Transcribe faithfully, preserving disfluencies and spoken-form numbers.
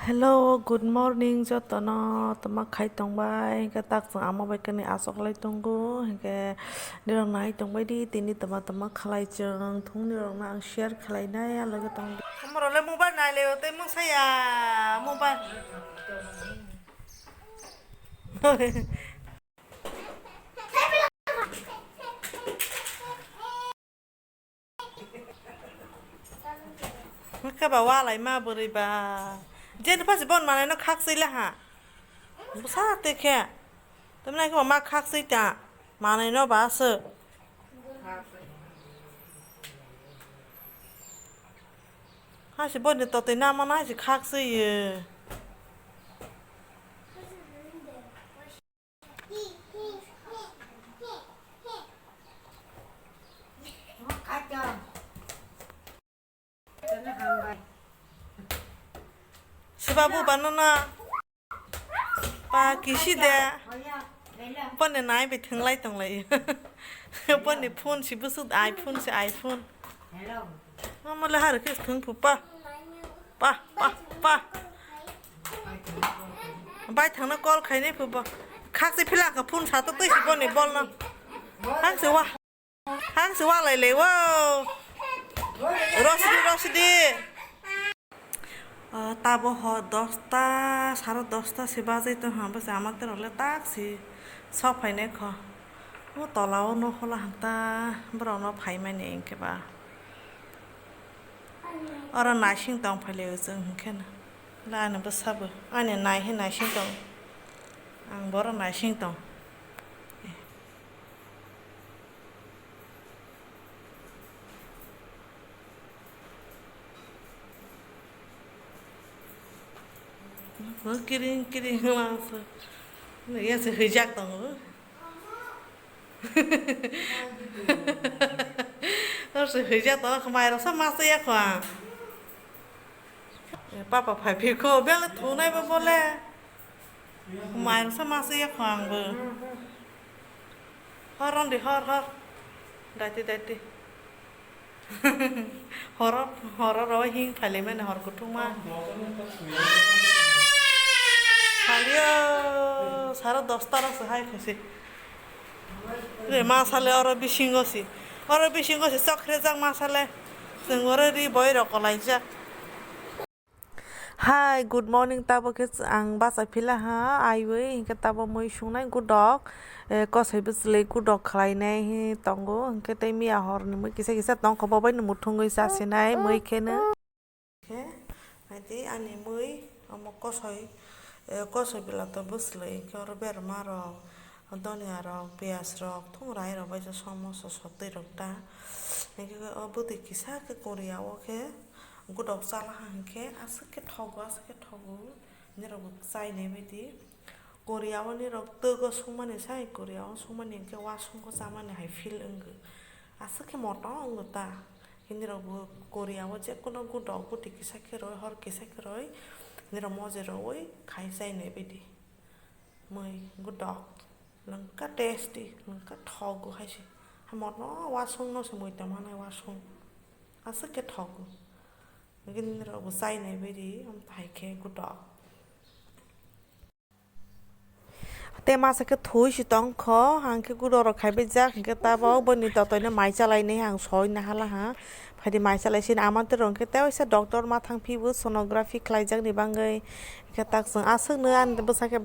Hello, good morning jotono. Tama khai tongbai, hingke tak chwng ama bai kani achoklai tongo, hingke nirok nai tongbai di, tini tama tama khalai chwng, thung nirok no ang share khlai nai, a loge tong. Amoro le mobile nai le, tei mung saya mobile. Hwnkhe ba walai ma bwrwi ba. Jeni pasi bon manai no khak swi le ha. Bwsa te khe. Tamni khe ma khak swi ta. Manai no ba se. Ha si bon ni to te na ma na si khak swi ye. Sibabu banana. Pa kisi de. Boni nai bi thenglai tonglai. Boni phone si busuk iPhone si iPhone. Mama le har khe thung phu pa. Pa, pa, pa. Bai thangna call khainai phu ba. Khak se phila kha phone sa to twi si boni bol no. Hang se wa. Hang se wa lai le wo. Rosidi, Rosidi. Ah, tabo ho dosta, saro dosta se bajai to ha, bwsa ama terok le tak si sok phainai kho. O tola o no hola hanta borok no phaimani hingke ba. Oro naising tong phai le chwng hingke na. La ani bwsa bo. Ani nai he naising tong. Ang boro naising tong. Kiring kiring lang se. Ya se hwijak tongo. Tor se hwijak tongo, khwmai rok sa ma se ya khwa. Papa phai phi kho, bele thunai bo bole. Khwmai rok sa ma se ya khwa ang bo. Hor ron di, hor, hor. Daiti, daiti. Horo, horo ro hing phailaimani hor kuthukma. Salio, saro dosta ro se hai khaisi. Re ma sale oro bisingo si. Oro bisingo si chok khrejak ma sale. Chwng oro ri boi rok kolaijak. Hi, good morning. Tabok khe ang bacha phila ha, aiwi hinkhe tabok mui sungnai gudok, eh, kosoi bwchwlwi gudok khlainai hi tongo, hinkhe tei miya horni mui kisa kisa tongkha, bo baino muthungwi chasinai mui kheno. Khe, naidi ani mui omo kosoi, eh, kosoi bwlato bwchwlwi hinkhe oro berma rok, donia rok, piyaj rok, thung rai rok bai somoso sotwi rok ta. Hinkhe o bwtwi kisa khe koria o khe. Gudok chalaha hinkhe aswk khe thogo, aswk khe thogo, nirok bo chainai baidi. Koria o nirok twgo songmani sai, koria o songmani hinkhe wasongkhe chamani hai feel wngkha. Aswk khe motom wngkha ta. Nirok bo koria o jekhuno gudok bwtwi kisa khe roi, hor kisa khe roi, nirok moje roi khai chainai baidi. Mui gudok, nangkha tasty, nangkha thogo hai se. Hamotno wasong no se mui tongmani wasong. Aswk khe thogo. Nini rok bo chainai baidi, omo hai khe gudok. Te masa khe thui si tongkho, ang khe gudok rok khaibai jak, hinkhe tabok boni totoi no mai chalainai ang soi nahala ha. Phaidi mai chalai sini amante rok hinkhe tei waisa doctor ma thang phibo sonography khlaijak ni bagwi. Hinkhe tak chwng aswk no ani bwsa khe